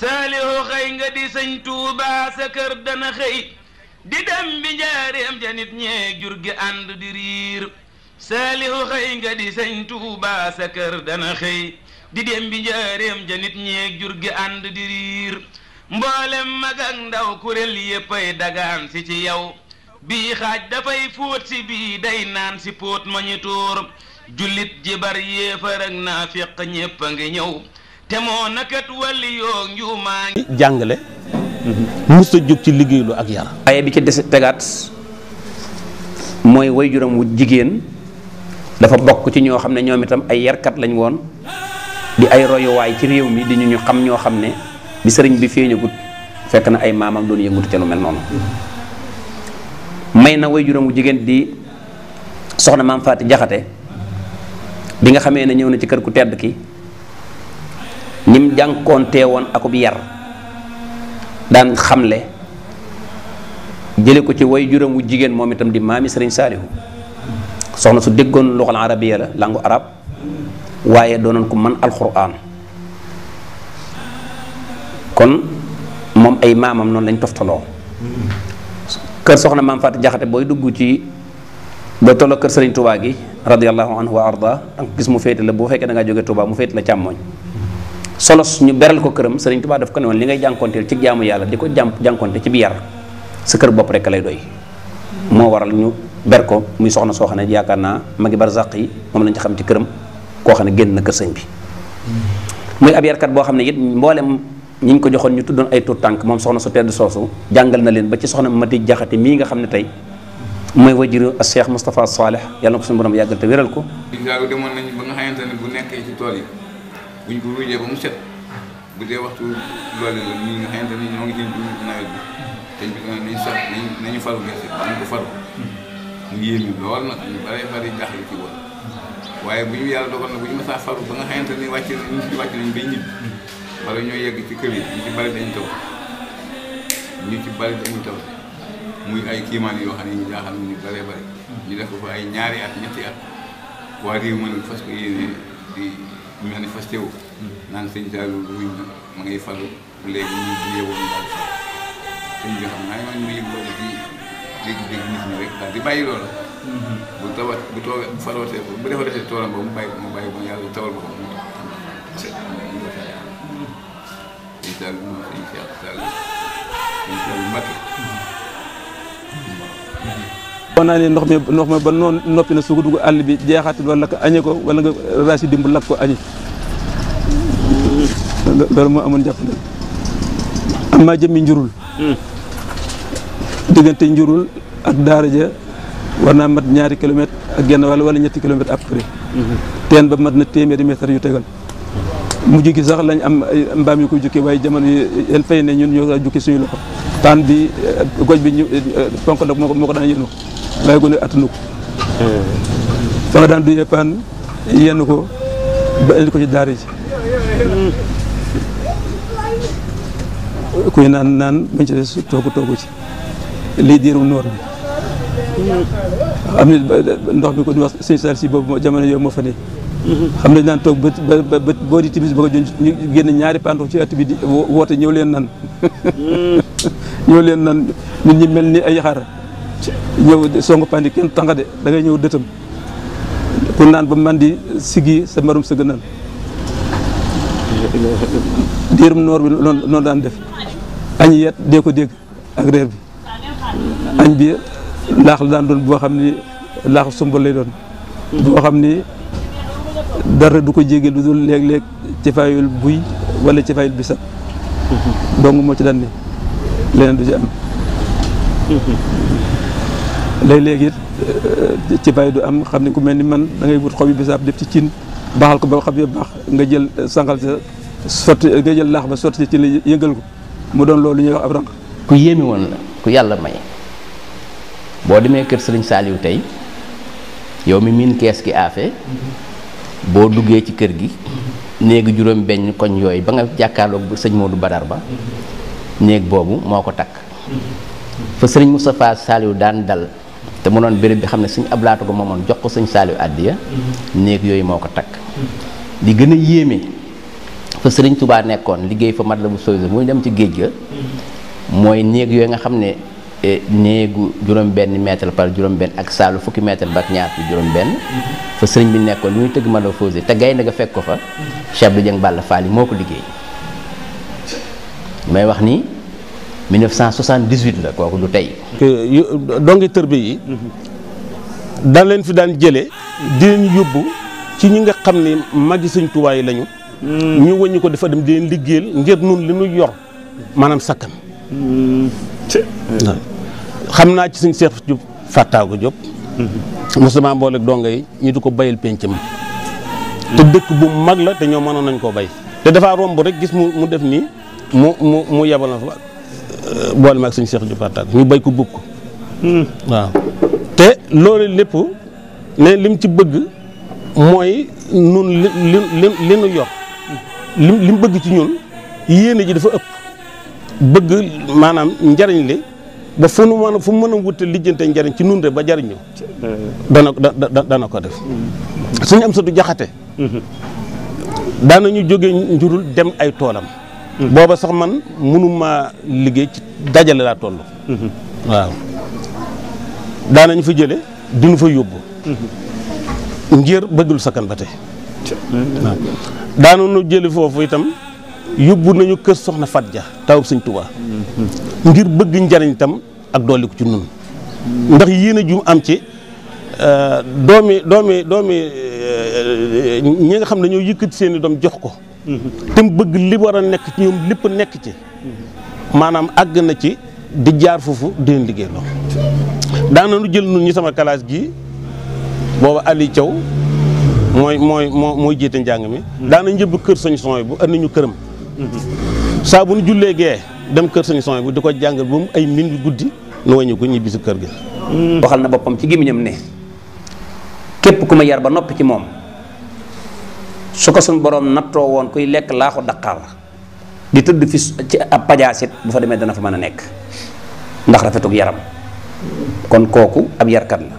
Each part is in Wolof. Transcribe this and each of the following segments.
saalihu xëy nga di sëñ Tuubaa sa kër dana xëy di dem bi njaareem ja nit ñeeg jur gi ànd di riir saalihu xëy nga di sëñ Tuubaa sa kër dana xëy di dem bi njaareem ja nit ñeeg jur gi ànd di riir mboolem mag ak ndaw kuréel yéppay dagaan si ci yow bii xaaj dafay fóot si bii day naan si póot ma ñu tuur jullit jibar yéefar ak naafiq ñépp a ngi ñëw te moo nakat wàlli yoo njuumaa ngi jàngale musta jóg ci liggéeylu ak yar waaye bi ci des tegaat mooy waajuram wu jigéen dafa bokk ci ñoo xam ne ñoom itam ay yarkat lañ woon di ay royuwaay ci réew mi di ñu xam ñoo xam ne bi sëriñ bi feeñagut fekk na ay maamam doon yëngutu ca lu mel noonu may na waajuram wu jigéen di soxna maam Faati Jaxate bi nga xamee ne ñëw na ci kër ku tedd ki ñim jànkoontee woon akub yar daan xamle jële ko ci waajuram wu jigéen moom itam di maami sëriñ Saalihu soxna su déggoon luxal arabiya la langu arab waaye doonoon ko man alxuraan kon moom ay maamam noonu lañ toftaloo kër soxna maam Faati Jaxate booy dugg ci ba tolloo kër sëriñ Touba gi radiyallahu anhu wa arda danga gis mu féete la boo fekkee da ngaa jógee Touba mu féete la càmmooñ solos ñu beral ko këram sëriñ Touba daf ko ne woon li ngay jànkoonteel ci jaamu yàlla di ko jànkoonte ci bi yar sa kër bopp rek lay doy moo waral ñu ber ko muy soxna soo xam ne yaakaar naa magi barzaq yi moom lañ ci xam ci këram koo xam ne génn na kër sëñ bi muy ab yarkat boo xam ne it mboolem ñi ñu ko joxoon ñu tuddoon ay tur tànk moom soxna su tedd soosu jàngal na leen ba ci soxna Mati Jaxate mii nga xam ne tey mooy wajiru a Cheikh Moustapha Saleh yàlla na ko suñu borom yàggal te wéral ko. Gaaw demoon nañ ba nga xamante ne bu nekkee ci tool yi buñ ko ruujee ba mu set bu dee waxtu loolu la ñi nga xamante ne ñoo ngi ci nawet bi te nañ sax nañu faru gerte nañ ko faru mu yéemi lool nag ñu bari jaaxle ci woon waaye bu ñu yàlla dogal na bu ñu mësaa faru ba nga xamante ne wàcc nañ bay ñibbi wala ñoo yegg ci kër yi ñu ci bari dañu taw ñu ci bari dañu taw muy ay kiimaan yoo xam ne ñu jaaxal ñu bëree bëri ñu def ko fa ay ñaari at ñetti at waa réew mën fas ko yéene di manifesté wu naan sëñ Saliou wuñ na ma ngay falu léegi ñu bu yeboo ñu daal fal sëñ bi xam naa man ñu yëg loolu ci dégg-dégg nit ñi rek daal di bàyyi loola bu tawat bu toog bu farootee bu defaratee toolam ba mu bàyyi ba yàlla tawal ba mu sëñ Saliou moom sëñ Cheikh Saliou sëñ Saliou Mbacké wax naa ne ndox ma ba noonu noppi na su ko dugg àll bi jeexaatul wala ko añe ko wala nga raasi dimb lakk ko añe loolu moo amoon jàpp na am maa jëmmi njurul diggante njurul ak daara ja war naa mat ñaari kilomètre ak genn wala ñetti kilomètre après teen ba mat na téeméeri mètre yu tegal mujj gi sax lañ am mbaam yu ko jukki waaye jamono yi yéen fay ne ñun ñoo jukki suñu loxo paan bi goj bi ñu ponk nag moo ko daan yénu waaye gone attanu ko fa nga daan duyee paan yenn ko ba indi ko ci daara ji kuy naan bañ ci des toogu ci lii diirum noor bi am ni ndox bi ko di wax sëñ Sall si boobu jamono yooyu moo fa ne xam nañ daan toog ba boo di timis ba ko ñu génn ñaari pantox ci at bi di woote ñëw leen nan ñëw leen nan nit ñi mel ni ay xar ñëw songu pandi kenn tànga de da ngay ñëw dëtam ku naan ba man di siggi sa marum sëgg nan diirum noor bi noonu daan def añ yet dee ko dégg ak reer bi añ bi laax la daan doon boo xam ni laax sumbal lay doon boo xam ni dara du ko jéggi lu dul léeg-léeg ci fayul buy wala ci fayul bisab donc moo ci daan ni leneen du ci am léeg-léeg it ci fay du am xam ne ku mel ni man da ngay wut xob yi bisaab def ci cin baaxal ko ba xam yi baax nga jël sangal sa sotti nga jël laax ba sotti ci la yëngal ko mu doon loolu ñuy wax ab ranq ku yéeme woon la ku yàlla may boo demee kër sëriñ Saliou tey yow mi miin kees gi aafe boo duggee ci kër gi néegi juróom benn koñ yooyu ba nga jàkkaarloog sëñ Modou Badar ba néeg boobu moo ko takk fa sëriñ Moustapha Saliou daan dal te mu doon béréb bi xam ne sëñ Ablaatu ko moomoon jox ko sëñ Saliou àddiya néeg yooyu moo ko takk li gën a yéeme fa Sëriñ Tuubaa nekkoon liggéey fa Matlaboul Fawzayni muy dem ci géej ga mooy néeg yooyu nga xam ne néegu juróom-benn mètre par juróom-benn ak saalu fukki mètre ba ak ñaar fi juróom-benn fa sëriñ bi nekkoon lu muy tëgg Matlaboul Fawzayni te gaynde nga fekk ko fa Cheikh Abdou Dieng Balla Fall yi moo ko liggéey may wax ni 1978 la kooku du tey. dongi tërbe yi daan leen fi daan jëlee di leen yóbbu ci ñi nga xam ne magi Sëñ Tuubaa yi lañu. ñu wëññi ko dafa dem di leen liggéeyal ngir nun li ñu yor maanaam sakkan. xam naa ci Sëñ Seex Jóob Fàttaagu Jóob mosuma boole ak donga yi ñu di ko bayal penc ma te dëkk bu mag la te ñoo mënoon nañ koo bay te dafa romb rek gis mu def nii mu yebal na fa boole ma ak Sëñ Seex Jóob Fàttaagu ñu bay ko bëgg ko waaw te loolu lépp ne lim ci bëgg mooy nun li nu yor lim bëgg ci ñun yéene ji dafa ëpp bëgg maanaam njariñ li ba fu mu mën a wute lijjante njariñ ci nun de ba jariñu dana ko def suñu am satu jaxate daanañu jóge njurul dem ay toolam booba sax man mënuma liggéey ci dajale laa toll waaw daanañu fa jële dinu fa yóbbu ngir bëggul sakkan ba tey waaw daanoonu jële foofu itam yóbbu nañu kër soxna Fat Ja tawub Sëñ Tuubaa ngir bëgg njariñ itam ak dolli ko ci nun ndax yéene ju am ci doomi ñi nga xam ne ñoo yëkkati seeni doom jox ko te mu bëgg li war a nekk ci ñoom lépp nekk ci maanaam àgg na ci di jaar foofu di leen liggéey loo daanañu jël nun ñi sama classe gi booba Ali Thiaw mooy jiite njàng mi daana njëbb kër Sëñ Son bu andi ñu këram saa bu nu jullee gee dem kër Sëñ Son bu di ko jàngal ba mu ay min bi guddi nu wàññi ko ñibbi si kër gi waxal na boppam ci gémmiñam ne képp ku ma yar ba noppi ci moom su ko suñ borom nattoo woon kuy lekk laaxu daqaar di tëdd fi ci ab pajaasit bu fa demee dana fa mën a nekk ndax rafetug yaram kon kooku ab yarkat la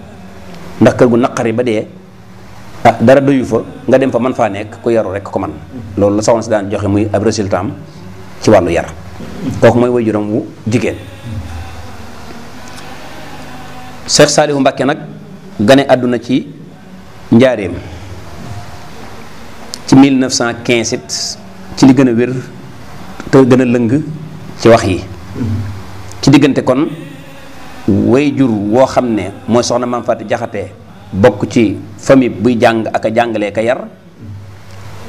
ndax kër gu naqari ba dee dara doyu fa nga dem fa man faa nekk ku yaru rek ko man loolu la soxna si daan joxe muy ab résultat am ci wàllu yar kooku mooy waajuram wu jigéen Cheikh Saalihu Mbàkke nag gane àdduna ci njaareem ci 1915 it ci li gën a wér te gën a lëng ci wax yi ci diggante kon waajur woo xam ne mooy soxna Maam Faati Jaxate bokk ci famille buy jàng ak a jàngalee ka yar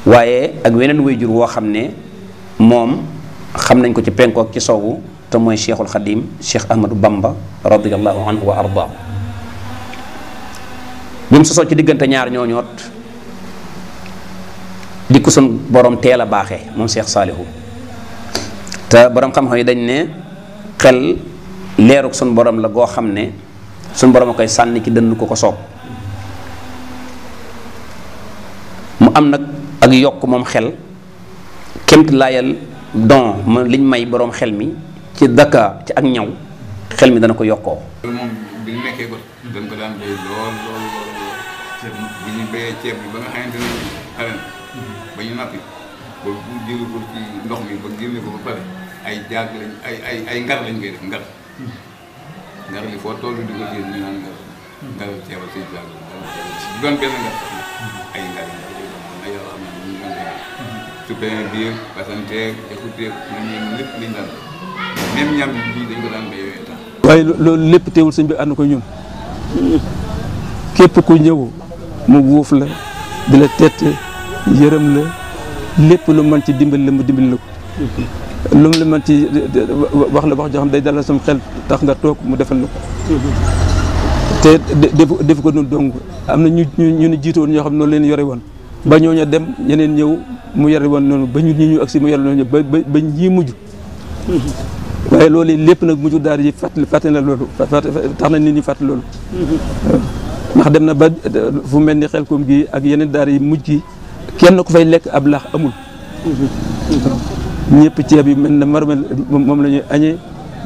waaye ak weneen waajur woo xam ne moom xam nañ ko ci penku ak ci sowwu te mooy Cheikhul Xadim Cheikh Ahmadou Bamba radiyallahu anhu wa arda bi mu sosoo ci diggante ñaar ñooñoot di ko sun borom teel a baaxee moom Cheikh Saalihu te borom xam-xam yi dañ ne xel leeruk sun borom la goo xam ne sun borom a koy sànni ci dënn ko soob mu am nag ak yokk moom xel kemt laayal don ma liñ may boroom xel mi ci daka ci ak ñaw xel mi dana ko yokkoo. loolu moom bi ñu nekkee ko dañ ko daan béy lool bu ñu béyee ceeb bi ba nga xamante ne xale ba ñu nappi ba bu jëlee ko ci ndox mi ba génne ko ba pare ay jaag lañ ay ngar lañ koy def ngar li foo toll di ko jël ñu naan ngar ceebal say jaag doon benn ngar ay ngar ay yoo xam ne ñu ngi suppléé biir pasanteeg écouteeg ñun lépp liñ daan même ñam bi dañ ko daan béy yooyu tax. waaye loolu lépp teewul sëñ bi ànd ko ñun képp ku ñëw mu wuuf la di la tette yërëm la lépp lu mën ci dimbali la mu dimbali la ko lu mu la mën ci wax la wax joo xam day dalal sam xel tax nga toog mu defal la ko te def ko noonu dong am na ñu ni jiitoon ñoo xam ne noonu leen yore woon ba ñooñu dem ñeneen ñëw mu yore woon noonu ba ñu agsi mu yore noonu ba ñii mujj waaye loolu lépp nag mujj daal di fàttali na loolu tax na nit ñi fàttali loolu ndax dem na ba fu mel ni xel koom gi ak yeneen daara yi mujj gi kenn ku fay lekk ab laax amul ñëpp ceeb yi mel na marmel moom la ñuy añee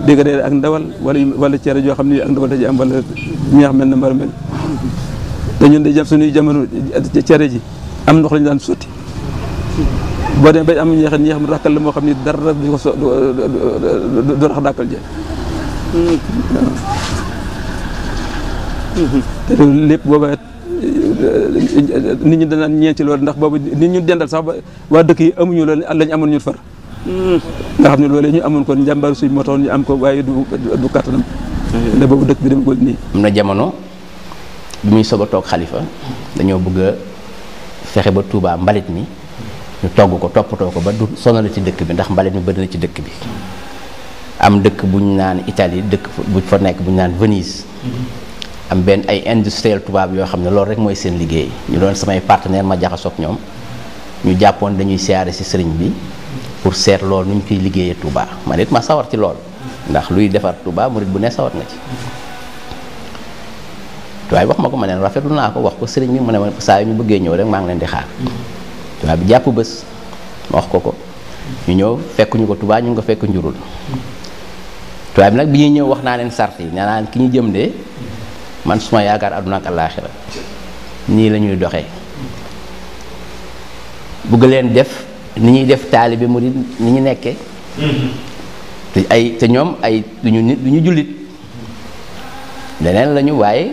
dégg nga ak ndawal wala cere joo xam ne ak ndawal da ci am wala ñeex mel na marmel te ñun de suñuy jamono cere ji am ndox lañu daan sotti boo demee bañ am ñeex mu rakkal la moo xam ni dara du ko du rax dàkkal je te loolu lépp booba nit ñi danaan ñeen ci loolu ndax boobu nit ñu dendal sax waa dëkk yi amuñu loolu lañ amoon ñun far nga xam ne loolu ñu amoon kon njàmbaar suñ moo taxoon ñu am ko waaye du kàttanam ne boobu dëkk bi demagul nii. am na jamono bi muy soog a toog xalifa dañoo bëgg a fexe ba Touba mbalit mi ñu togg ko toppatoo ko ba du sonal ci dëkk bi ndax mbalit mi bëri na ci dëkk bi am dëkk bu ñu naan Italie dëkk bu fa nekk bu ñu naan Venise am benn ay industriel tubaab yoo xam ne loolu rek mooy seen liggéey ñu doon samay partenaire ma jaxasoog ñoom ñu jàppoon dañuy siyaare si sëriñ bi pour seet loolu nu ñu koy liggéeyee Touba man it ma sawar ci lool ndax luy defar Touba murit bu ne sawar na ci waaye wax ma ko ma neen rafetlu naa ko wax ko sëriñ bi mu ne ma saa yu ñu bëggee ñëw rek maa ngi leen di xaar Touba bi jàpp bés ma wax ko ñu ñëw fekkuñu ko Touba ñu ngi ko fekk njurul Touba bi nag bi ñuy ñëw wax naa leen sart yi nee naa ki ñu jëm de man suma yaakaar àdduna ak àllaaxira nii la ñuy doxee bëgg leen def ni ñuy def taalibe murid ni ñu nekkee te ñoom ay duñu nit duñu jullit leneen lañu waaye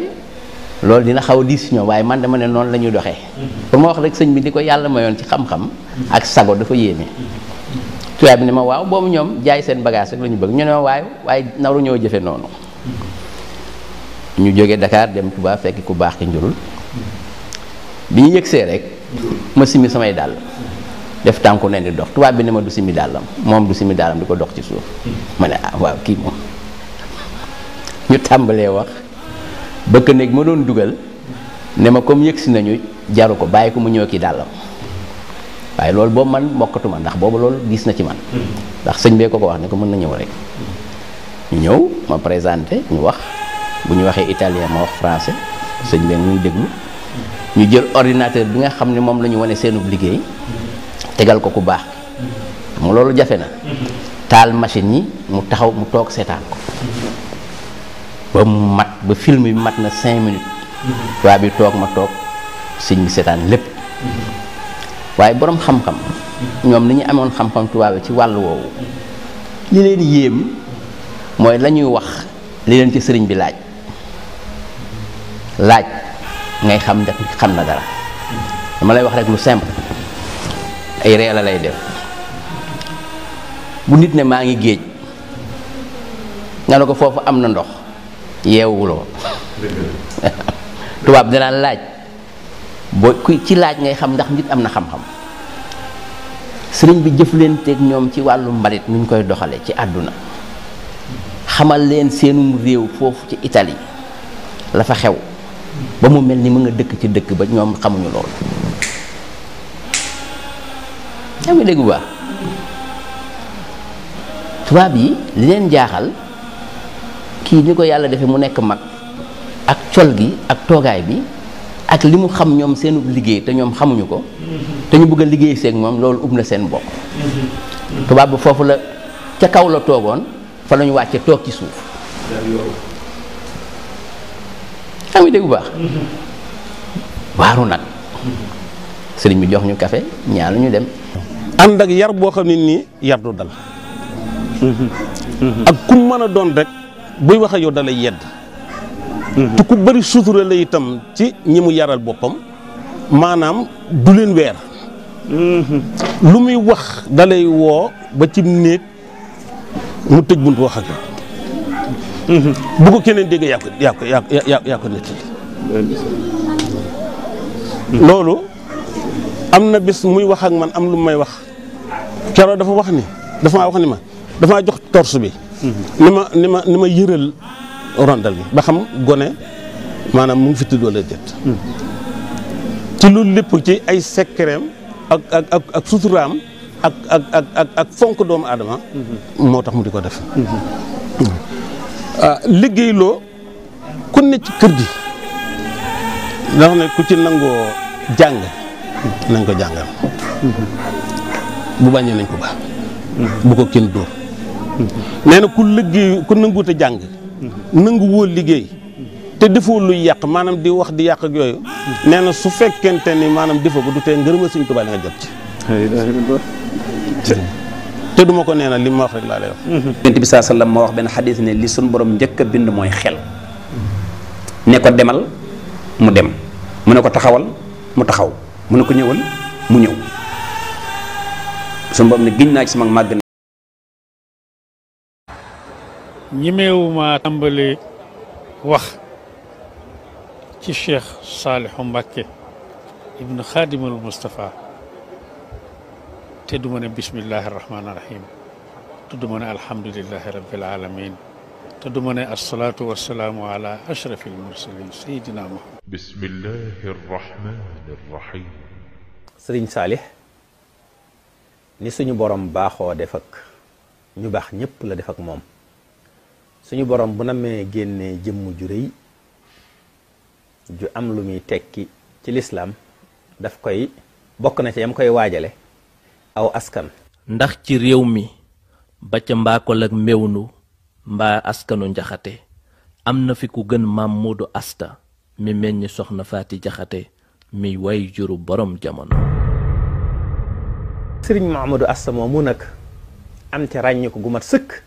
loolu dina xaw a diis ñoom waaye man dama ne noonu la ñuy doxee pour ma wax rek sëñ bi di ko yàlla mayoon ci xam-xam ak sago dafa yéeme tubaab bi ne ma waaw boobu ñoom jaay seen bagage rek la ñu bëgg ñu ne ma waaye naru ñoo jëfe noonu ñu jógee Dakar dem Touba fekk ku baax ki njurul bi ñu yëgsee rek ma simi samay dàll def tànku ne di dox tubaab bi ne ma du simi dàllam moom du simi dàllam di ko dox ci suuf ma ne ah waaw kii moom ñu tàmbalee wax bëkk néeg ma doon dugal ne ma comme yëgsi nañu jaru ko bàyyi ko mu ñëw ki dàllam waaye loolu boobu man mokkatuma ndax boobu loolu gis na ci man ndax sëñ bee ko wax ne ko mën na ñëw rek ñu ñëw ma présenté ñu wax bu ñu waxee italien ma wax français sëñ bee ñuy déglu ñu jël ordinateur bi nga xam ne moom la ñu wane seenub liggéey tegal ko ku baax mu loolu jafe na taal machine yi mu taxaw mu toog seetaan ko ba mu mat ba film bi mat na 5 minutes waa bi toog ma toog sëñ bi seetaan lépp waaye boroom xam-xam ñoom ni ñu amoon xam-xam tubaab bi ci wàll woowu li leen yéem mooy la ñuy wax li leen ci sëriñ bi laaj ngay xam ndax xam na dara dama lay wax rek lu simple ay ree la lay def bu nit ne maa ngi géej nga ne ko foofu am na ndox yeewuloo tubaab dinaa laaj boo ku ci laaj ngay xam ndax nit am na xam-xam sëriñ bi jëflanteeg ñoom ci wàllu mbalit nuñ koy doxale ci àdduna xamal leen seenum réew foofu ci Italie la fa xew ba mu mel ni mu nga dëkk ci dëkk ba ñoom xamuñu loolu yaa ngi dégg bu baax tubaab yi li leen jaaxal kii ni ko yàlla defee mu nekk mag ak col gi ak toogaay bi ak li mu xam ñoom seenu liggéey te ñoom xamuñu ko te ñu bëgg a liggéey seeg moom loolu ub na seen bopp tubaab bi foofu la ca kaw la toogoon fa la ñu wàcce toog ci suuf xam nga dégg bu baax waaru nag sëriñ bi jox ñu café ñaanu ñu dem ànd ak yar boo xam ne nii yar du dal ak ku mën a doon rek buy wax ak yow dalay yedd te ku bëri sutura la itam ci ñi mu yaral boppam maanaam du leen weer lu muy wax dalay woo ba ci néeg mu tëj bunt wax ak bu ko keneen dégg yaa ko nettali loolu am na bés muy wax ak man am lu may wax keroog dafa wax ni dafa jox torse bi ni ma yëral rondal bi ba xam gone maanaam mu ngi fi tudd wala déet ci loolu lépp ci ay sekkereem ak suturaam ak fonk doomu aadama moo tax mu di ko def liggéeyloo ku ne ci kër gi ndax ne ku ci nangoo jàng nañ ko jàngal bu bañee nañ ko baax bu ko kenn dóor nee na ku liggéey ku nanguute jàng nangu woo liggéey te defoo luy yàq maanaam di wax di yàq ak yooyu nee na su fekkente ni maanaam defoo ko du tee ngërëma Sëñ Tuubaa la nga jot ci te duma ko nee na li ma wax rek laa lay wax. Yonent bi saa sallam moo wax benn xadis ne li suñ borom njëkk a bind mooy xel. ne ko demal mu dem mu ne ko taxawal mu taxaw mu ne ko ñëwal mu ñëw suñ borom ne giñ naa ci sama màgg. ñimeewuma tàmbali wax ci Cheikh Saalihu Mbàkke ibnu Xaadimul Mustafa te du ma ne bismillahi rahmaani rahim te du ma ne alhamdulillahi rabbil alamin te du ma ne asalaatu wasalaamu ala ashrafil mursalin sayidina Muhammad. bismillahi rahmaani rahim. Sëriñ Saalix ni suñu borom baaxoo def ak ñu baax ñëpp la def ak moom suñu borom bu namee génnee jëmm ju rëy ju am lu muy tekki ci lislaam daf koy bokk na ci yam koy waajale aw askan. ndax ci réew mi ba ca mbaakol ak mbewnu mbaa askanu njaxate am na fi ku gën maam Moodu Asta mi meññ soxna Faati Jaxate mi way juru borom jamono. Sëriñ Mahamadou Asta moomu nag am ca ràññi ko gu mat sëkk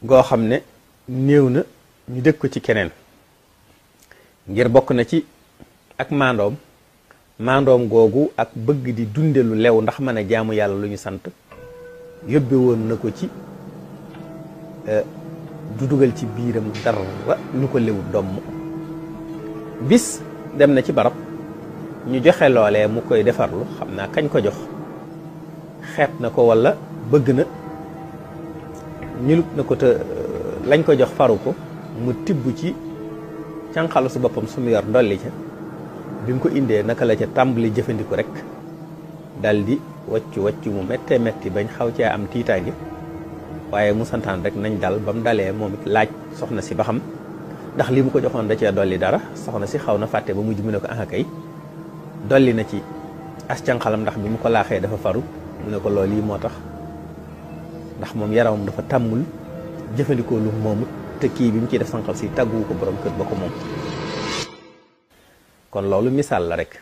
goo xam ne néew na ñu dégg ko ci keneen ngir bokk na ci ak maandoom googu ak bëgg di dunde lu lew ndax mën a jaamu yàlla lu ñu sant yóbbe woon na ko ci du dugal ci biiram dara lu ko lewut domm bis dem na ci barab ñu joxe loolee mu koy defarlu xam naa kañ ko jox xeet na ko walla bëgg na ñulut na ko te lañ ko jox faru ko mu tibb ci cànqalu su boppam su mu yor ndolli ca bi mu ko indee naka la ca tàmbali jëfandiku rek dal di waccu mu méttee métti bañ xaw cee am tiitaange waaye mu santaan rek nañ dal ba mu dalee moom it laaj soxna si ba xam ndax lii mu ko joxoon da cee dolli dara soxna si xaw na fàtte ba mujj mu ne ko ah kay dolli na ci as cànqalam ndax bi mu ko laaxee dafa faru mu ne ko loolu yi moo tax ndax moom yaramam dafa tàmmul jëfandikoo lu moomut te kii bi mu ciy def sànqal si tàgguwu ko borom kër ba ko moom kon loolu misaal la rek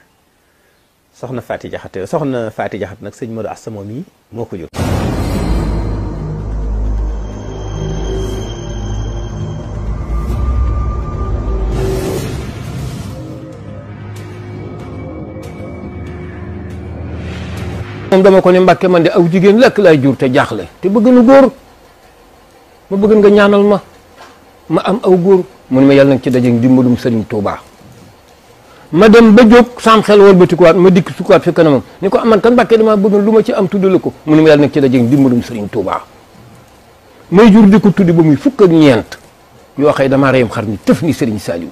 soxna Faati Jaxate nag sëñ Modou Asta moom yi moo ko jur. moom dama ko ne Mbàkke man de aw jigéen lekk lay jur te jaaxle te bëgg na góor ma bëgg nga ñaanal ma am aw góor mu ne ma yàlla nag ci daje dimbalum Sëriñ Tuubaa ma dem ba jóg sam xel walbatikuwaat ma dikk sukkaat fi kanamam ni ko aman kan Mbàkke dama bëgg lu ma ci am tuddale ko mu ne ma yàlla nag ci daje dimbalum Sëriñ Tuubaa may jur di ko tuddi ba muy fukk ak ñeent yoo xëy damaa reyam xar ni tëf ni Sëriñ Saaliw.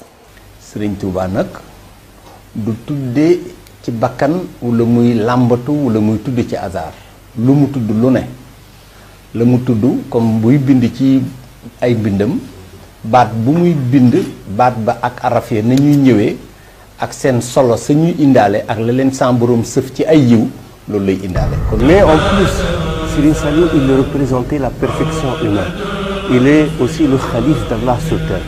Sëriñ Tuubaa nag du tuddee ci bakkan wala muy làmbatu wala muy tudd ci hasard lu mu tudd lu ne la mu tudd comme buy bind ci ay mbindam baat bu muy bind baat ba ak araf ya na ñuy ñëwee ak seen solo sa ñuy indaale ak la leen sàmbaroom sëf ci ay yiw loolu lay indaale. Mais en plus Serigne Saliou il représentait la perfection humaine. Il est aussi le khalife d'Allah sur terre.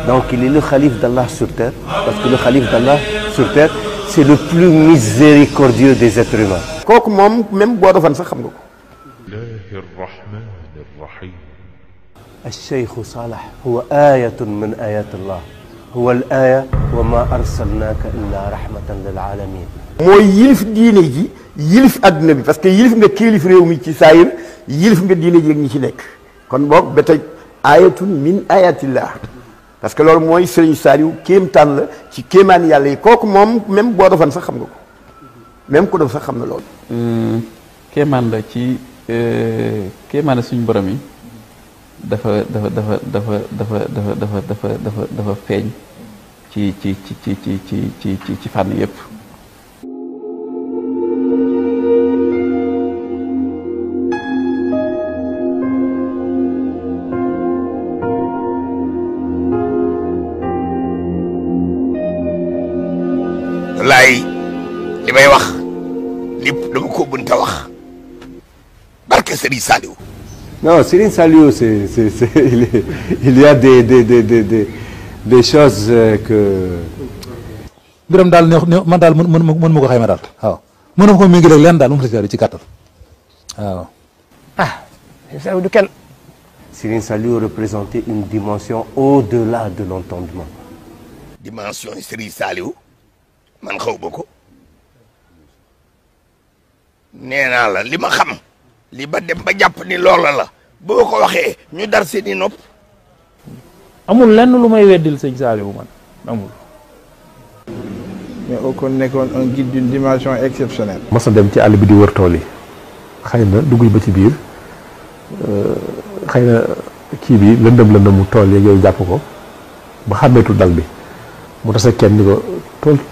Donc il est le khalife d'Allah sur terre parce que le khalife d'Allah sur terre c'est le plus miséricordieux des êtres humains. kooku moom même boo defoon sax xam nga ko. Bismillahi rahmani rahim. الشيخ صالح هو آية من آيات الله هو الآية وما أرسلناك إلا رحمة للعالمين. mooy yilif diine ji yilif adduna bi parce que yilif nga kilif réew mi ci saayir yilif nga diine ji ak ñi ci nekk kon boog ba tey ayatun min ayatillah parce que loolu mooy Sëriñ Saaliw kéemtaan la ci kéemaan yàlla yi kooku moom même boo defoon sax xam nga ko même ku def sax xam na loolu. kéemaan la ci kéemaan la suñu borom yi dafa feeñ ci fànn yépp. wallaay li may wax lépp dama ko bënta wax barke Serigne Saliou. Non, Serigne Saliou il y a des choses que. mbiram daal ne man daal mën ma ko xayma daal waaw mën na ko méngale ak leen daal moom sëñ Saliou ci gàttal waaw. ah sëñ Saliou du kenn. Serigne Saliou représentait une dimension au-delà de l'entendement. dimension yi Serigne Saliou man xaw ba ko nee naa la li ma xam li ba dem ba jàpp ni loola la boo ko waxee ñu dar seeni nopp. amul lenn lu may weddil sëñ Saliou man amul. mais au kon nekkoon un guide d'une dimension exceptionnelle. mas na dem ci àll bi di wër tool yi xëy na dugg ba ci biir xëy na kii bi lëndëm tool yeeg yooyu jàpp ko ba xàmmeetul dal bi mu tase kenn ni ko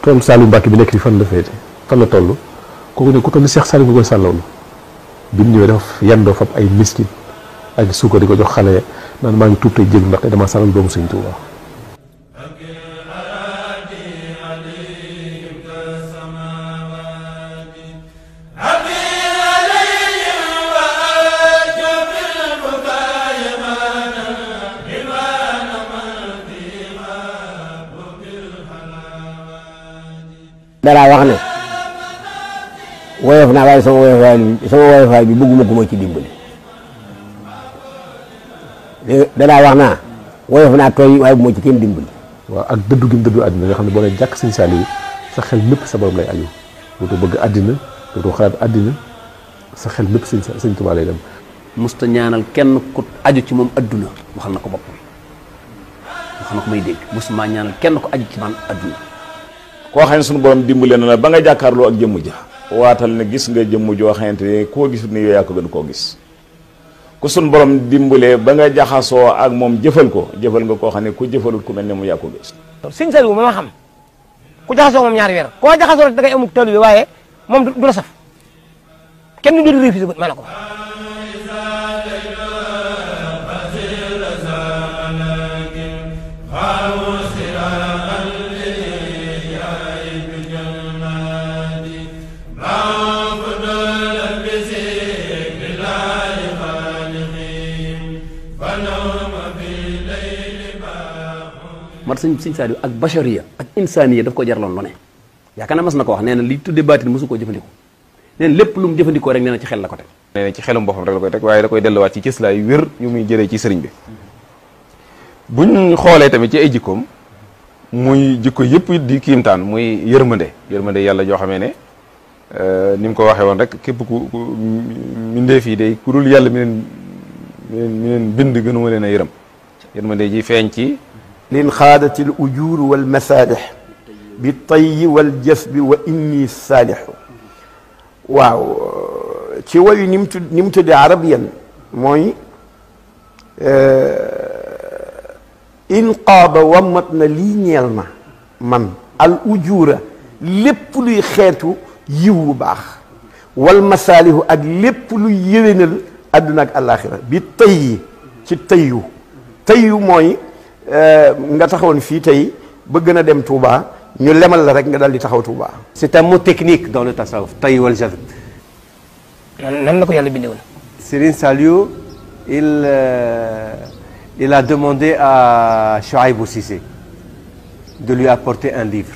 tool Saliou Mbacke bi nekk fi fan la féete fan la toll kooku ne ku toll ni Cheikh Saliou nga koy sàllawlu bi mu ñëwee dafa yendoo fab ay miskin ak suukar di ko jox xale naan maa ngi tuub tey jégg ndax dama sàllal doomu Sëñ Tuubaa. danaa wax ne woyof naa waaye sama woyofaay bi bëgguma ko ma ci dimbali danaa wax naa woyof naa tooy waaye bu ma ci kenn dimbali. waaw ak dëddu gi mu dëddu àddina nga xam ne boo nee jàkk Sëñ Saliou sa xel mépp sa borom lay aju dootoo bëgg àddina dootoo xalaat àddina sa xel mépp Sëñ Tuubaa lay dem. musta ñaanal kenn ku aju ci moom adduna waxal na ko boppam waxal na ko may dégg musuma ñaanal kenn ku aju ci man adduna. koo xam ne sunu borom dimbale na la ba nga jàkkaarloo ak jëmm ja waatal ne gis nga jëmm joo xamante ne koo gis ni yow yaa ko gën koo gis ku sunu borom dimbalee ba nga jaxasoo ak moom jëfal nga koo xam ne ku jëfalul ku mel ne mu yaa ko gis. Sëñ Saliou ma xam ku jaxasoo moom ñaari weer koo jaxasoo rek da ngay amuk taalibe waaye moom du la saf kenn du refusé ma la ko. mat Sëñ Saliou ak bachariya ak insaniya daf ko jarloon lu ne yaakaar naa mas na ko wax nee na li tuddee baatin mosu koo jëfandikoo nee na lépp lu mu jëfandikoo rek nee na ci xel la ko teg. nee na ci xelum boppam rek la koy teg waaye da koy delluwaat ci cëslaay yu wér yu muy jëlee ci sëriñ bi buñ xoolee tamit ci ay jikkoom muy jikko yëpp di kiimtaan muy yërmande yàlla joo xamee ne ni mu ko waxee woon rek képp ku mbindeef yi day ku dul yàlla mi leen bind gënuma leen a yërëm yërmande ji feeñ ci lin xaadati l ujur wal masaalix bi tayyi wal jasbi wa inni saalixu waaw ci wayu ni mu tuddee arabiyan mooy in qaada wammat na lii ñeel ma man al ujura lépp luy xeetu yiw bu baax wal masaalihu ak lépp luy yéwénal àdduna ak àllaaxira bi tayyi ci tayyu mooy nga taxawoon fii tey bëgg na dem Touba ñu lemal la rek nga dal di taxaw Touba. C'est un mot technique dans le tasawuf tayy wal jazb. nan la ko yàlla bindee woon. Serigne Saliou il a demandé à Chouaïbou Cissé de lui apporter un livre.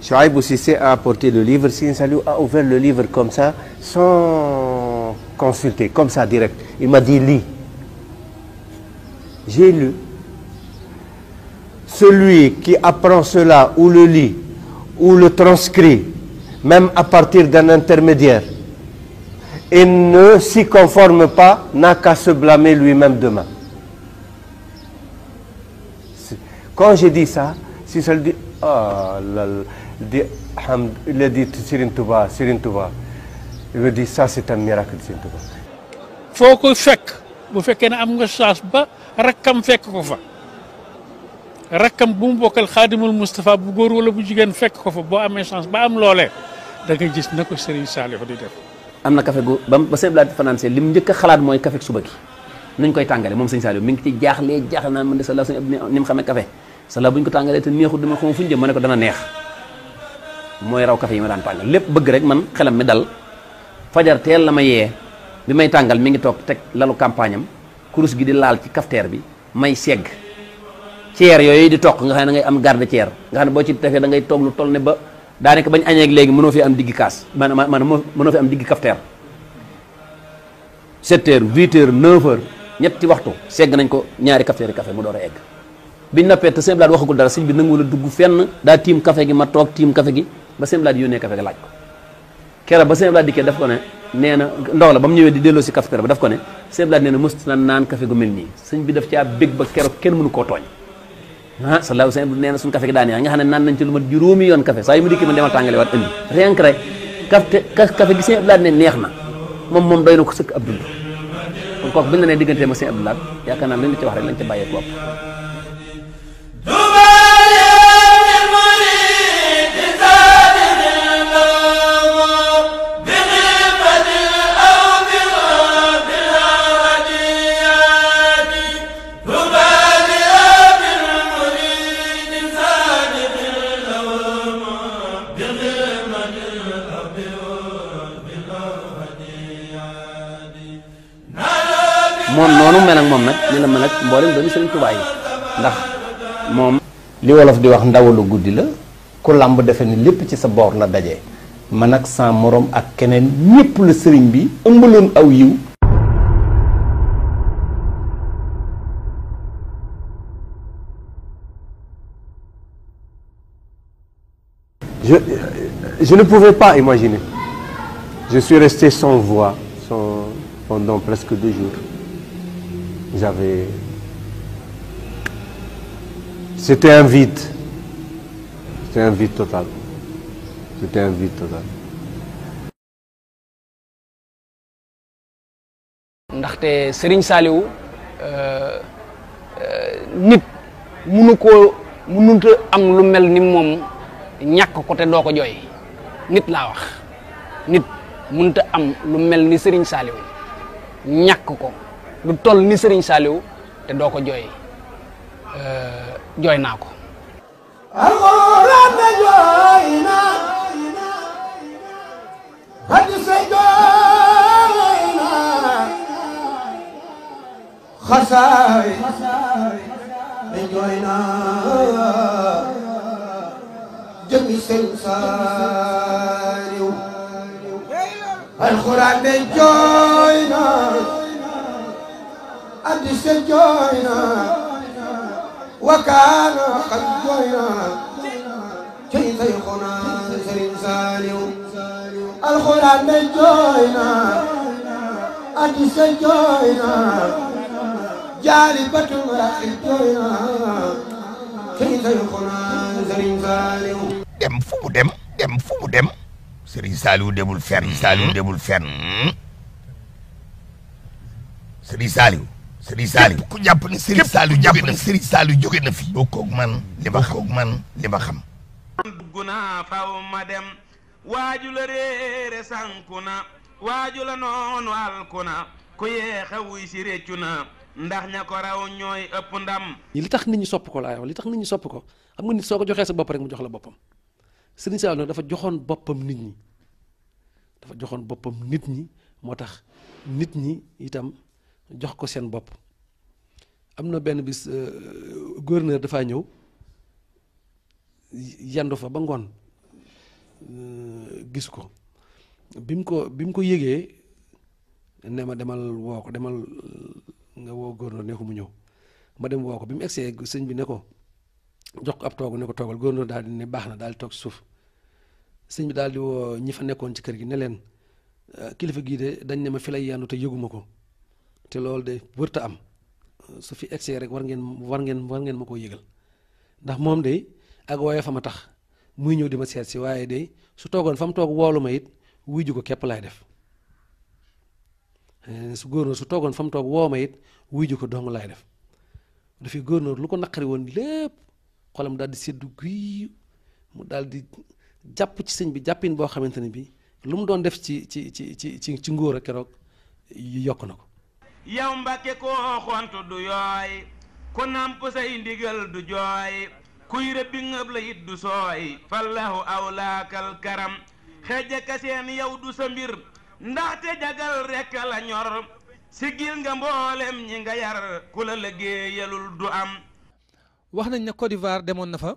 Chouaïbou Cissé a apporté le livre. Serigne Saliou a ouvert le livre comme ça sans consulter comme ça direct. Il m'a dit lis. J'ai lu. Celui qui apprend cela ou le lit ou le transcrit même à partir d'un intermédiaire et ne s'y conforme pas n'a qu'à se blâmer lui-même demain. Quand j'ai dit ça, si ça le dit, il a dit Serigne Touba. Il me dit ça c'est un miracle de Serigne Touba. foo ko fekk bu fekkee ne am nga chance ba rakkam fekk ko fa rakkam bu mu bokkal xaadimul Moustapha bu góor wala bu jigéen fekk ko fa boo amee chance ba am loolee da nga gis na ko Serigne Saliou di def. am na café gu ba sëñ Blad fanaan see lim njëkk a xalaat mooy café suba gi nuñ koy tàngale moom sëñ Saliou mi ngi ci jaaxle naan man de sala sëñ Abdou ni mu xamee café sala bu ñu ko tàngalee te neexul dama xam fu ñu jëm ma ne ko dana neex mooy raw café yi ma daan tàngal lépp bëgg rek man xelam mi dal fajar teel la ma yee bi may tàngal mi ngi toog teg lalu campagne am kurus gi di laal ci cafetière bi may segg ceer yooyu di toq nga xam ne da ngay am garde ceer nga xam ne boo ci defee da ngay toog lu toll ne ba daanaka bañ añee ak léegi mënoo fi am diggi kaas maanaam mënoo fi am diggi kafteer 7 heures 8 heures 9 heures ñetti waxtu segg nañ ko ñaari kafteeri café mu door a egg biñ noppee te sëñ Blaat waxagul dara sëñ bi nangu la dugg fenn daa tiim café gi ma toog tiim café gi ba sëñ Blaat yónnee café gi laaj ko keroog ba sëñ Blaat dikkee daf ko ne nee na ndaw la ba mu ñëwee di delloo si cafetière ba daf ko ne sëñ Blaat nee na mës na naan café gu mel nii sëñ bi daf caa bég ba keroog kenn mënu koo tooñ ah salaahu sëñ bi nee na suñu café gi daan yaa nga xam ne naan nañ ci lu mat juróomi yoon café saa yu mu dikkee man demal tàngale waat indi rien que rek café gi sëñ Blaat ne neex na moom doy na ko sëkk ab dund kon kooku buñ la nee diggantee ma sëñ Abdou Lahad yaakaar naa lañ la ci wax rek lañ ca bàyyee ko moom noonu mel ak moom nag ni la mel ak mboolem doomi Sëriñ Tuubaa yi ndax moom li wolof di wax ndawalu guddi la ku làmb defe ni lépp ci sa boor la daje man ak sa morom ak keneen ñépp la sëriñ bi ëmbaloon aw yiw Je ne pouvais pas imaginer. Je suis resté sans voix pendant presque 2 jours. C'était un vide. C'était un vide total. C'était un vide total. ndaxte Serigne Saliou nit mënut am lu mel ni moom ñàkk ko te doo ko jooy nit laa wax nit mënut am lu mel ni Serigne Saliou ñàkk ko lu toll ni Serigne Saliou te doo ko jooy jooy naa ko. xasaay ne jooy naa jëmi sëñ Saaliw alxuraan ne jooy naa addis ne jooy naa wakaana xat jooy naa cey sayxuna sëriñ Saaliw alxuraan ne jooy naa addis ne jooy naa jaali batum raxi jooy naa cey sayxuna sëriñ Saaliw dem fu mu dem Serigne Saliou demul fenn demul fenn Serigne Saliou ku jàpp ni Serigne Saliou jóge na fi bokkoog man li ma xam dugg naa faw ma dem waaju la réere sanku na waaju la noonu alku na ku yeexa wuy si réccu na ndax ña ko raw ñooy ëpp ndam li tax nit ñi sopp ko laa wax li tax nit ñi sopp ko xam nga nit soo ko joxee sa bopp rek mu jox la boppam Serigne Saliou nag dafa joxoon boppam nit ñi moo tax nit ñi itam jox ko seen bopp am na benn bis gouverneur dafaa ñëw yandu fa ba ngoon gis ko bi mu ko yëgee ne ma demal nga woo gouverneur ne ko mu ñëw ma dem woo ko bi mu egsee sëñ bi ne ko jox ko ab toogu ne ko toogal gouverneur daal di ne baax na daal di toog ci suuf sëñ bi daal di woo ñi fa nekkoon ci kër gi ne leen kilifa gii de dañ ne ma fi lay yandu te yëguma ko te loolu de wërta am su fi egsee rek war ngeen ma koo yëgal ndax moom de ak wooye fa ma tax muy ñëw di ma seet si waaye de su toogoon fa mu toog woolu ma it wuy ju ko képp laay def su gouverneur su toogoon fa mu toog woo ma it wuy ju ko dong laay def dafay gouverneur lu ko naqari woon lépp xolam daal di seddu guy mu daal di jàpp ci sëñ bi jàppin boo xamante ne bi lu mu doon def ci ngóor a keroog yokk na ko yow Mbàkke koo xontu du yooy ku namp say ndigal du jooy kuy rëbbi ngëb la it du sooy fallahu awlaakal karam xeja ka seen yow du sa mbir ndaxte jagal rekk la ñor sigil nga mboolem ñi nga yar ku la liggéeyalul du am wax nañ ne Côte d'Ivoire demoon na fa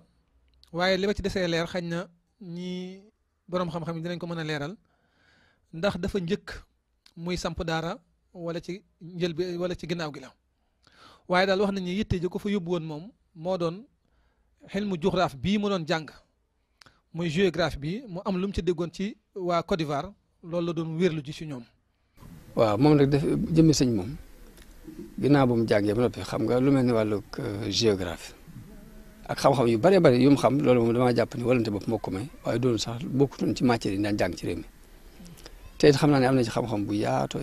waaye li ma ci desee leer xañ na ñi boroom xam-xam yi dinañ ko mën a leeral ndax dafa njëkk muy samp daara wala ci njël bi wala ci ginnaaw gi la waaye daal wax nañ ne yitte ji ko fa yóbbu woon moom moo doon xilmu juxraaf bii mu doon jàng muy géographie bi mu am lu mu ci déggoon ci waa Côte d'Ivoire loolu la doon wérlu ji ci ñoom. waaw moom nag def jëmmi sëñ moom ginnaaw bu mu jàngee ba noppi xam nga lu mel ni wàllu géographie ak xam-xam yu bëree bëri yu mu xam loolu moom damaa jàpp ni walante bopp moo ko may waaye doon sax bokkutoon ci matière yi daan jàng ci réew mi te it xam naa ne am na ci xam-xam bu yaatoo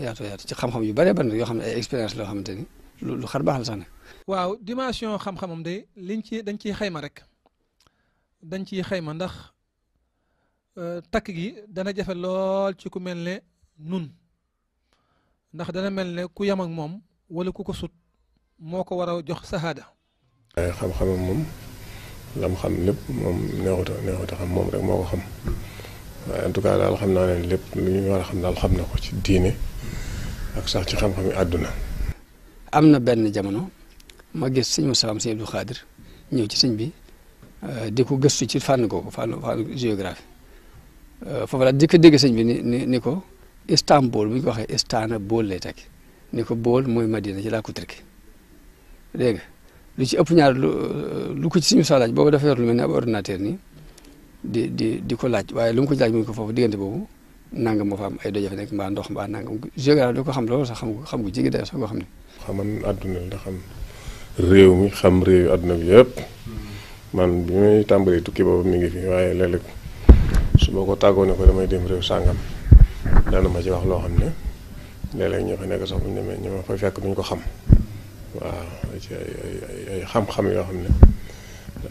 ci xam-xam yu bëree bëri yoo xam ne ay expérience loo xamante ni lu xar baax la sax nag. waaw dimension xam-xamam de dañ ciy xayma rek dañ ciy xayma ndax takk gi dana jafe lool ci ku mel ne nun ndax dana mel ne ku yam ak moom wala ku ko sut moo ko war a jox sahaada. waaye xam-xamam moom lam xam lépp moom neexuta xam moom rek moo ko xam waaye en tout cas daal xam naa ne lépp lu ñu war a xam daal xam na ko ci diine ak sax ci xam-xam yi àdduna. am na benn jamono ma gis sëñ Moussa Sëñ Abdou Khadir ñëw ci sëñ bi di ko gëstu ci fànn googu fànn géographie foofu la di ko dégg sëñ bi ni ko Istanbul bu ñu ko waxee Istanbul lay tekki ni ko bool mooy Madina ci laa ko turki dégg nga lu ci ëpp ñaar lu ko ci sëñ Moussa laaj boobu dafa yor lu mel ni ab ordinateur nii di ko laaj waaye lu mu ko ci laaj mu ko foofu diggante boobu nangam moo fa am ay dojafe nekk mbaa ndox mbaa nangam géographie da ko xam loolu sax xam gu jigi day sax koo xam ne xaman àdduna la xam réew mi xam réew yi àdduna bi yëpp man bi may tàmbalee tukki boobu mi ngi fi waaye léeg-léeg su ma ko tàggoo ne ko damay dem réew sàngam dana ma ci wax loo xam ne léeg-léeg ñoo fa nekk sax bu ñu demee ñoo ma fay fekk duñ ko xam waaw ci ay xam-xam yoo xam ne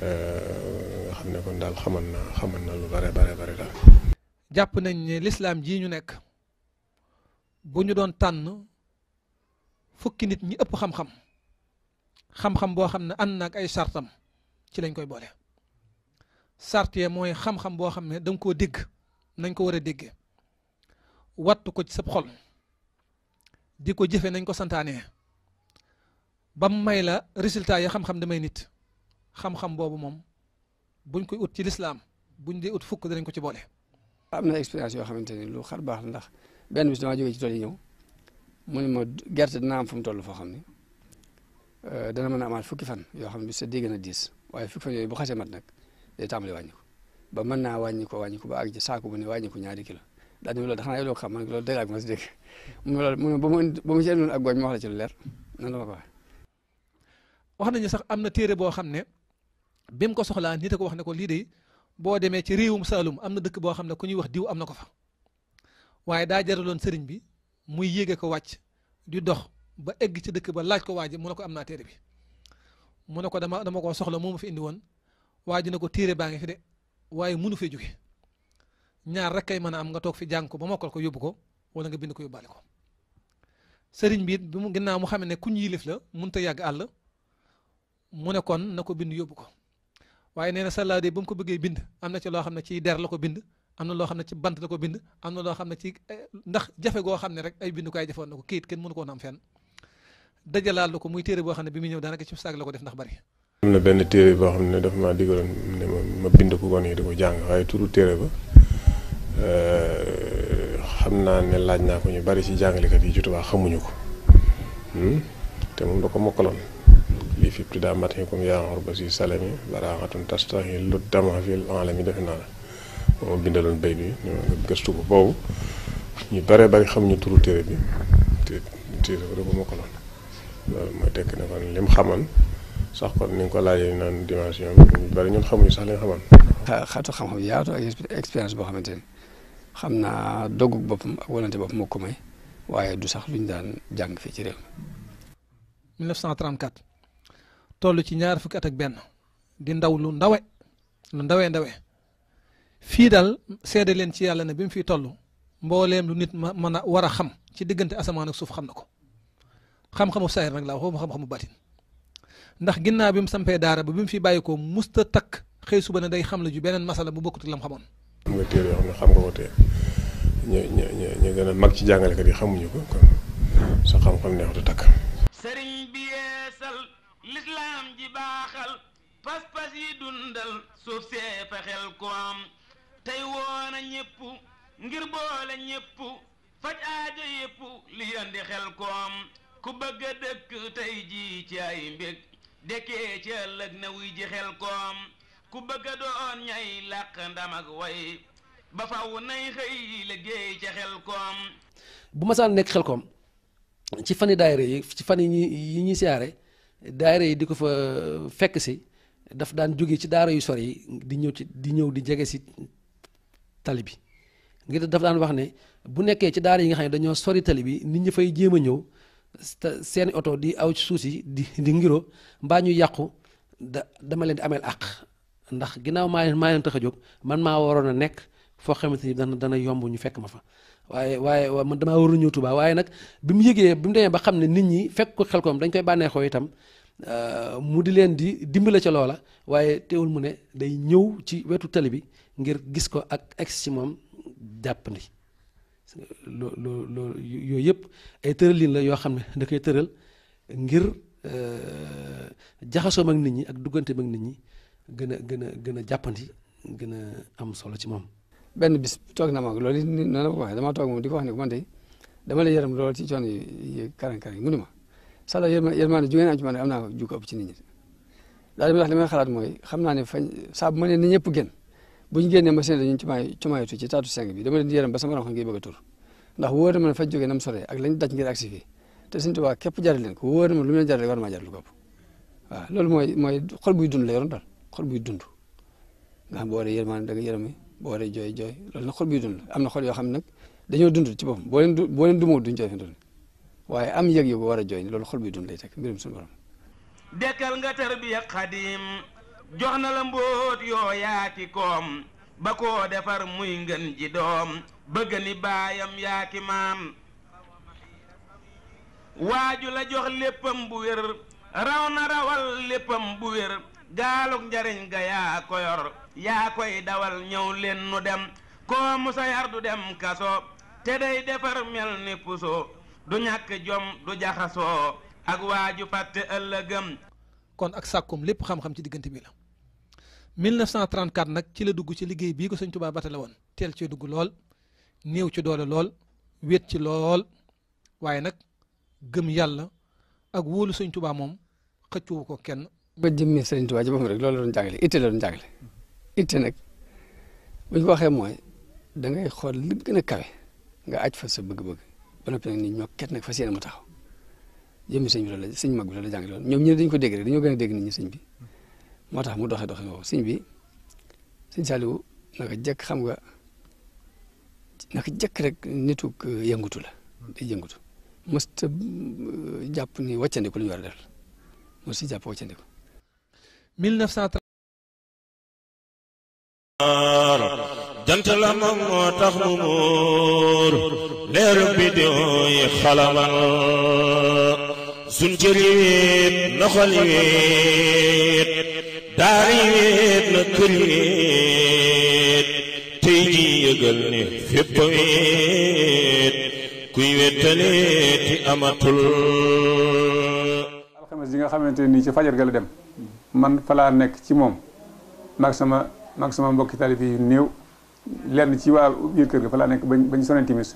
nga xam ne kon daal xaman na lu bare daal. jàpp nañ ne lislaam jii ñu nekk bu ñu doon tànn fukki nit ñi ëpp xam-xam boo xam ne ànd na ak ay sartam ci lañ koy boole sart yee mooy xam-xam boo xam ne da nga koo dégg nañ ko war a déggee wattu ko ci sab xol di ko jëfe nañ ko santaanee ba mu may la résultat yi xam-xam damay nit xam-xam boobu moom buñ koy ut ci lislaam buñ dee ut fukk danañ ko ci boole. am na expérience yoo xamante ni lu xar baax la ndax benn bis damaa jógee ci tool yi ñëw mu ne ma gerte dina am fu mu toll foo xam ne dana mën a amaat fukki fan yoo xam ne sa dégg na 10 waaye fukki fan yooyu bu xasee mat nag day tàmbali wàññi ko ba mën naa wàññi ko ba àgg ci saako bu ne wàññi ko ñaari kilo daal di loolu xanaa yow doo ko xam man loolu dëgg ak ma si dégg mu ne ba mu ci andoon ak gooñ ma wax la ci lu leer nan la ma ko waxee. wax nañu sax am na téere boo xam ne bi mu ko soxlaa nit a ko wax ne ko lii de boo demee ci réewum Saalum am na dëkk boo xam ne ku ñuy wax diw am na ko fa waaye daa jaraloon sëriñ bi muy yéege ko wàcc di dox ba egg ci dëkk ba laaj ko waa ji mu ne ko am naa téere bi mu ne ko dama koo soxla moo ma fi indi woon waa ji ne ko téere baa ngi fi de waaye mënu fee jóge ñaar rek kay mën a am nga toog fi jàng ko ba mokkal ko yóbbu ko wala nga bind ko yóbbaale ko sëriñ bi bi mu ginnaaw mu xam ne kuñ yilif la mënut a yàgg àll mu ne kon na ko bind yóbbu ko waaye nee na sallaa de ba mu ko bëggee bind am na ci loo xam ne ci der la ko bind am na loo xam ne ci bant la ko bind am na loo xam ne ci ndax jafe goo xam ne rek ay bindukaay jafoon na ko kayit kenn mënu ko woon am fenn dajalaal la ko muy téere boo xam ne bi muy ñëw daanaka ci saag la ko def ndax bari. am na benn téere boo xam ne dafa maa digaloon ne ma bind ko gone yi di ko jàng waaye turu téere ba xam naa ne laaj naa ko ñu bari ci jàngalekat yi ci Tuubaa xamuñu ko te moom da ko mokkaloon lii fi ibtidaa matin comme yaa xor ba si salami baraaxatun tastahi lu dama fil alami defe naa la moom bindaloon bay bi nga gëstu ko boobu ñu bare bari xamuñu turu téere bi te téere ba da ko mokkaloon loolu mooy tekk ne kon lim xaman sax kon ni nga ko laajee naan dimension bi ñu bari ñun xamuñu sax li nga xaman xatu xam-xam yaatu ak expérience boo xamante ni xam naa doggug boppam ak volonté boppam moo ko may waaye du sax luñ daan jàng fii ci réew mi 1934 toll ci ñaar fukki at ak benn di ndaw lu ndawee fii daal seede leen ci yàlla ne bi mu fiy toll mbooleem lu nit mën a war a xam ci diggante asamaan ak suuf xam na ko xam-xamu saayir nag laa waxuma xam-xamu batin ndax ginnaaw bi mu sampee daara ba bi mu fi bàyyi ko musta takk xëy suba ne day xam la ju beneen masala bu bokkut ak lam xamoon. xam nga téere yoo xam ne xam nga ko te ñu gën a mag ci jàngalekat yi xamuñu ko kon sa xam-xam neexut a takk. sëriñ bi yeesal lislaam ji baaxal pas-pas yi dundal suuf see fexeel ko am tey woona ñépp ngir boole ñépp faj aajo yépp li andi xel koom ku bëgg a dëkk tey jii ci ay mbég dekkee ci ëllëg na wuy ji xel koom ku bëgg a doon ñay làq ndam ak way ba faw nay xëy liggéey ca xel koom. bu ma saan nekk xel koom ci fani daayira yi ci fan yi ñuy siyaare daayira yi di ko fa fekk si daf daan jóge ci daara yu sori yi di ñëw di jege si tali bi ngir daf daan wax ne bu nekkee ci daara yi nga xam ne dañoo sori tali bi nit ñi fay jéem a ñëw seeni oto di aw ci suuf si di ngiro mbaa ñu yàqu dama leen di ameel àq ndax ginnaaw maa leen tax a jóg man maa waroon a nekk foo xamante ni dana yomb ñu fekk ma fa waaye man damaa waroon ñëw Tuubaa waaye nag bi mu yëgee bi mu demee ba xam ne nit ñi fekk ko Xelkom dañ koy bànneexoo itam mu di leen di dimbale ca loola waaye teewul mu ne day ñëw ci wetu tali bi ngir gis ko ak ex ci moom jàppandi loolu yooyu yëpp ay tëralin la yoo xam ne da koy tëral ngir jaxasoom ak nit ñi ak dugganteem ak nit ñi gën a jàppandi gën a am solo ci moom. benn bis toog na ma loolu noonu la ko waxee damaa toog moom di ko wax ne ko man de dama la yërëm lool ci coono yi karan-karan yi mu ne ma sala yërmaande ju ngeen am ci man am naa ko ju ko ëpp ci nit ñi daal di may wax li may xalaat mooy xam naa ne fañ saa bu ma ne ni ñëpp génn bu ñu génnee machine dañu cumaayatu ci taatu seng bi dama leen di yërëm ba sama ronxo ngi bëgg a tur ndax wóor na ma ne faj jógee nam sore ak lañ daj ngir agsi fii te Sëñ Tuubaa képp jaral leen ko wóor na ma lu mu leen jaral war maa jaral ko ëpp waaw loolu mooy xol buy dund la yoroon daal xol buy dund nga xam boo waree yërmaande da nga yërëme boo waree jooy loolu nag xol buy dund la am na xol yoo xam ne nag dañoo dund ci boppam boo leen dumoo duñ jooy fi dund waaye am yëg-yëg bu war a jooy loolu xol buy dund lay teg mbirum suñu borom dekkal nga tarbiya Xaadim jox na la mbóot yoo yaaki koom ba koo defar muy ngën ji doom bëgg ni baayam yaaki maam waaju la jox léppam bu wér raw na rawal léppam bu wér gaaluk njariñ ga yaa ko yor yaa koy dawal ñëw leen nu dem koo musa yar du dem kaso te day defar mel ni puso du ñàkk jom du jaxasoo ak waaju fàtte ëllëgëm. kon ak sàkkum lépp xam-xam ci diggante bi la 1934 nag ci la dugg ci liggéey bii ko Sëñ Tuubaa batale woon teel cee dugg lool néew ci doole lool wéet ci lool waaye nag gëm yàlla ak wóolu Sëñ Tuubaa moom xëccuwu ko kenn. ba jëmmi Sëñ Tuubaa ci boppam rek loolu la doon jàngale itte la doon jàngale itte nag bu ñu ko waxee mooy da ngay xool li gën a kawe nga aj fa sa bëgg-bëgg ba noppi nag nit ñoo ket nag fas yéene mu taxaw jëmmi sëñ bi loolu la sëñ mag bi loolu la jàngale woon ñoom ñi dañu ko dégg rek dañoo gën a dégg nit ñi sëñ bi moo tax mu doxee woowu sëñ bi sëñ Saliou naka jekk xam nga naka jekk rek nitu yëngutu la day yëngutu mësta jàpp ni wàccandiku lu ñu war a def mos si jàpp wàccandiku 1930 jant la moom moo tax mu muur leeru biddiw yi xalamal suñ cër yi wéet na xol yi wéet daar yi wéet na kër yi wéet tey ji yëgal ne fépp wéet kuy wéttaleeti amatul. alxames yi nga xamante nii ci fajar ga la dem man fa laa nekk ci moom maag sama mbokki talib yi néew lenn ci waa biir kër ga fa laa nekk bañ soneen timis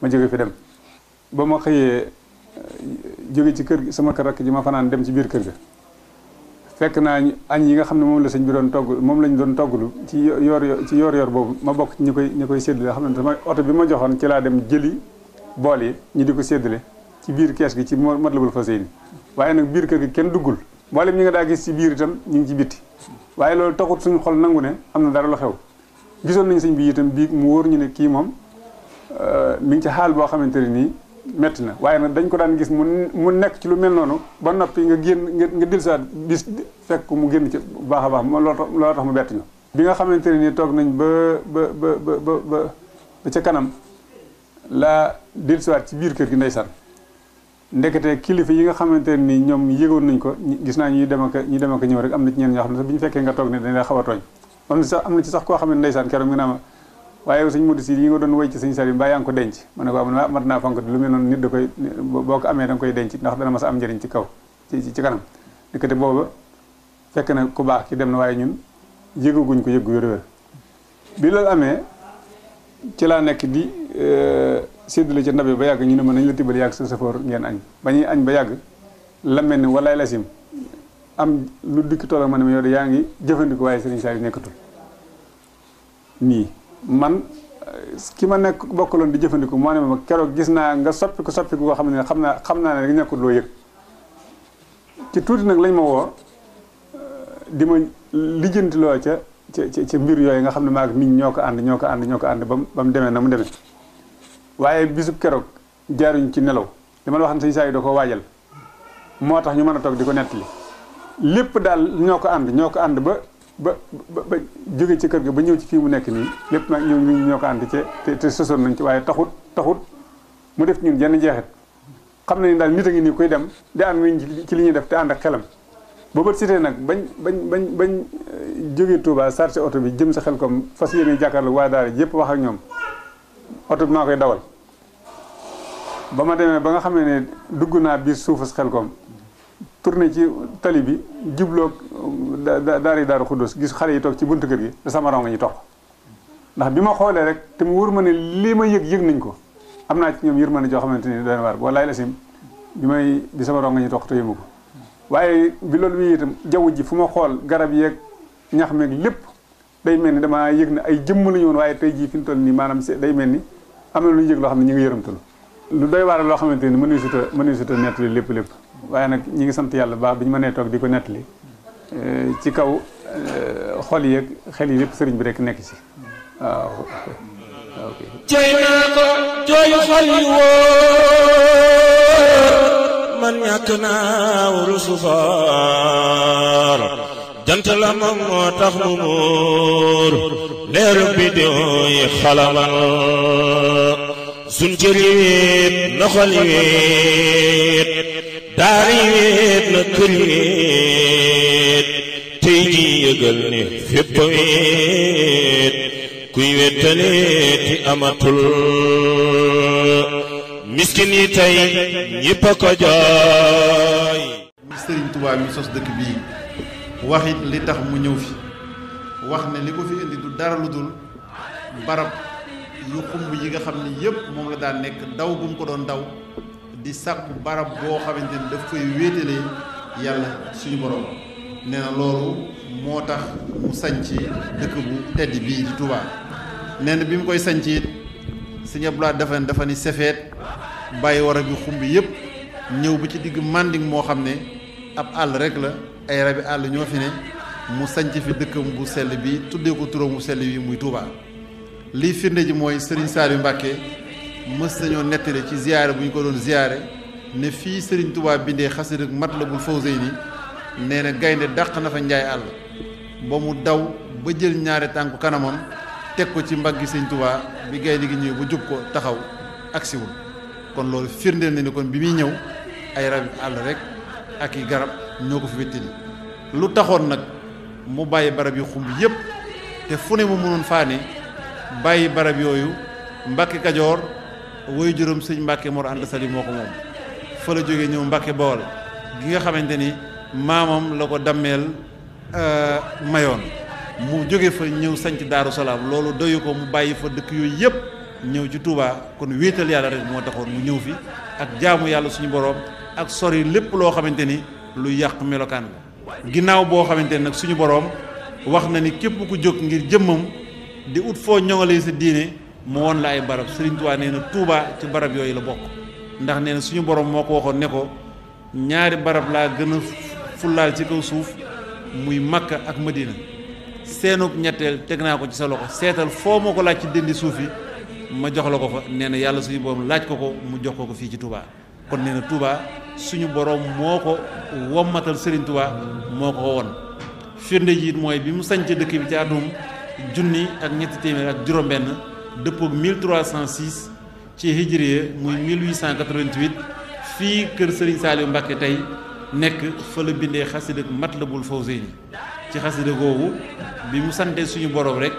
ma jóge fi dem ba ma xëyee jóge ci kër gi sama kër rakk ji ma fanaan dem ci biir kër ga fekk naa añ yi nga xam ne moom la sëñ bi doon togg moom lañ doon togglu ci yor boobu ma bokk ñi koy séddale xam ne sama oto bi ma joxoon ci laa dem jëli bool yi ñu di ko séddale ci biir kees gi ci Matlabul Fawzayni waaye nag biir kër gi kenn duggul mboolem ñi nga daa gis ci biir itam ñu ngi ci bitti waaye loolu taxut suñu xol nangu ne am na dara lu xew gisoon nañ sëñ bi itam bii mu wóor ñu ne kii moom mi ngi ci xaal boo xamante ne nii metti na waaye nag dañ ko daan gis mu nekk ci lu mel noonu ba noppi nga génn nga dilsaat bis fekk mu génn ci bu baax a baax looloo tax mu bett ñu bi nga xamante ne nii toog nañ ba ca kanam laa dilsiwaat ci biir kër gi ndeysaan ndekete kilifa yi nga xamante ne nii ñoom yëgoon nañ ko gis naa ñuy dem ak ñëw rek am na ci ñeen ñoo xam ne sax bi ñu fekkee nga toog ne dañ la xaw a tooñ am na ci sax koo xam ne ndeysaan keroog mi naa ma waaye sëñ Modou Sy yi nga doon woy ci sëñ Saliou mbaa yaa ngi ko denc ma ne ko am mat naa fonk lu mel noonu nit da koy boo ko amee da nga koy denc ndax dana mas a am njëriñ ci kaw ci kanam ndekete booba fekk na ku baax ki dem na waaye ñun yëgaguñ ko yëggu wér-wér bi loolu amee ci laa nekk di séddale ci ndab yi ba yàgg ñu ne ma nañ la tibbal yàgg sa safoor ngeen añ ba ñuy añ ba yàgg la mel ni walaay lasim am lu dikk toll ak ma ne ma yow de yaa ngi jëfandiku waaye Serigne Saliou nekkatul nii man ki ma nekk bokkaloon di jëfandiku moo ne ma keroog gis naa nga soppiku koo xam ne xam naa ne nekkul loo yëg ci tuuti nag lañ ma woo di ma lijjanti loo ca mbir yooyu nga xam ne maag nit ñoo ko ànd ba mu demee na mu demee waaye bisub keroog jaaruñ ci nelaw li ma la wax ne Serigne Saliou da ko waajal moo tax ñu mën a toog di ko nettali lépp daal ñoo ko ànd ba jóge ci kër ga ba ñëw ci fii mu nekk nii lépp nag ñoo ko ànd te sosoon nañ ci waaye taxut mu def ñun jenn jeexit xam na ni daal nit a ngi nii kuy dem di ànd ci li ñuy def te ànd ak xelam ba bët sitee nag bañ jóge Touba chargé oto bi jëm sa xel comme fas yéene jàkkaarloo waa daara yëpp wax ak ñoom oto bi maa koy dawal ba ma demee ba nga xam ne dugg naa biir suufus xel comme tourné ci tali bi jubloog daaru Xuddoos gis xale yi toog ci buntu kër gi da sama rongo ñi toq ndax bi ma xoolee rek te mu wóor ma ne lii ma yëg nañ ko am naa ci ñoom yërmande joo xamante ni doon waar wallaay la sim bi sama rongo ñi toq te yëmu ko waaye bi loolu wi itam jaww ji fu ma xool garab yeeg ñax meeg lépp day mel ni damaa yëg ne ay jëmm la ñu woon waaye tey jii fi mu toll nii maanaam day mel ni am na lu ñu yëg loo xam ne ñu ngi yërëmtalu lu doy waar loo xamante ni mënuñu suta nettali lépp waaye nag ñi ngi sant yàlla baax bi ñu mënee toog di ko nettali ci kaw xol yeeg xel yi lépp sëriñ bi rek nekk ci waaw jooy naa ko jooyu xol yi wóor man ñàkk naa wuru sufaar jant la moom moo tax mu muur leeru biddiw yi xalamal suñ cëri wéet na xol yi wéet daari wéet na kër yi wéet tey ji yëgal ne fépp wéet kuy wéttalee ti amatul miskin yi tey ñépp a ko jooy. Sëriñ Tuubaa mi sos dëkk bii waxit li tax mu ñëw fi wax ne li ko fi indi du dara lu dul barab yu xumb yi nga xam ne yépp moom la daan nekk daw bu mu ko doon daw di sàkku barab boo xamante ni daf koy wéetalee yàlla suñu borom nee na loolu moo tax mu sañc dëkk bu tedd bii di Touba nee na bi mu koy sañc it Sëñ Abdou Lahad dafa ni sefeet bàyyi war a bi xumb yépp ñëw ba ci digg Manding moo xam ne ab àll rek la ay rabi àll ñoo fi ne mu sañc fi dëkkam bu sell bi tuddee ko turam bu sell bi muy Touba lii firnde ji mooy Serigne Saliou Mbacké mës nañoo nettali ci ziyaare bu ñu ko doon ziyaare ne fii Serigne Touba bindee xasida Matlabul Fawzayni nee na gaynde dàq na fa njaay àll ba mu daw ba jël ñaari tànku kanamam teg ko ci mbaggi Serigne Touba bi gaynde gi ñëw ba jub ko taxaw agsiwul kon loolu firndeel na ni kon bi muy ñëw ay rabi àll rek ak i garab ñoo ko fi wéttali lu taxoon nag mu bàyyi barab yu xumb yépp te fu ne mu mënoon faane bàyyi barab yooyu Mbàkke Kajoor woy juróom sëñ Mbàkke Mor Anta Sali moo ko moom fa la jógee ñëw Mbàkke Bawol gi nga xamante ni maamam la ko dammeel mayoon mu jóge fa ñëw sanc Daaru Salaam loolu doyu ko mu bàyyi fa dëkk yooyu yépp ñëw ci Touba kon wéetal yàlla rek moo taxoon mu ñëw fi ak jaamu yàlla suñu boroom ak sori lépp loo xamante ni lu yàq melokaan la ginnaaw boo xamante ni nag suñu boroom wax na ni képp ku jóg ngir jëmmam di ut foo ñoŋalee sa diine mu won la ay barab Serigne Touba nee na Touba ci barab yooyu la bokk ndax nee na suñu borom moo ko waxoon ne ko ñaari barab laa gën a fullaal ci kaw suuf muy Makka ak Madina seenub ñetteel teg naa ko ci sa loxo seetal foo moo ko laaj ci dëndi suuf yi ma jox la ko fa nee na yàlla suñu borom laaj ko ko mu jox ko fii ci Touba kon nee na Touba suñu borom moo ko wommatal Serigne Touba moo ko won firnde ji mooy bi mu sañc dëkk bi ci atum junni ak ñetti téeméer ak juróom-benn dëppoog 1306 ci hijriya muy 1888 fii kër Serigne Saliou Mbacké tey nekk fa la bindee xasida Matlabul Fawzayni ci xasida googu bi mu sante suñu borom rek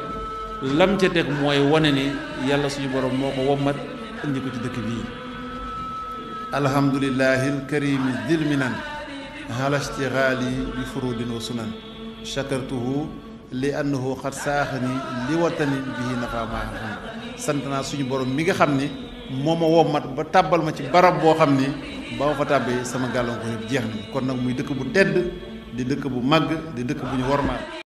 lam ca teg mooy wane ni yàlla suñu borom moo ko wommat indi ko ci dëkk bii alhamdulillahi alkarimi dil minan ala ishtighali bi furudin wa sunan shakartuhu li annahu xat saaxani li watani bihi nafa maa xam sant naa suñu borom mi nga xam ni moo ma wommat ba tàbbal ma ci barab boo xam ni ba ma fa tàbbee sama gàllankoor yëpp jeex na kon nag muy dëkk bu tedd di dëkk bu màgg di dëkk bu ñu wormaal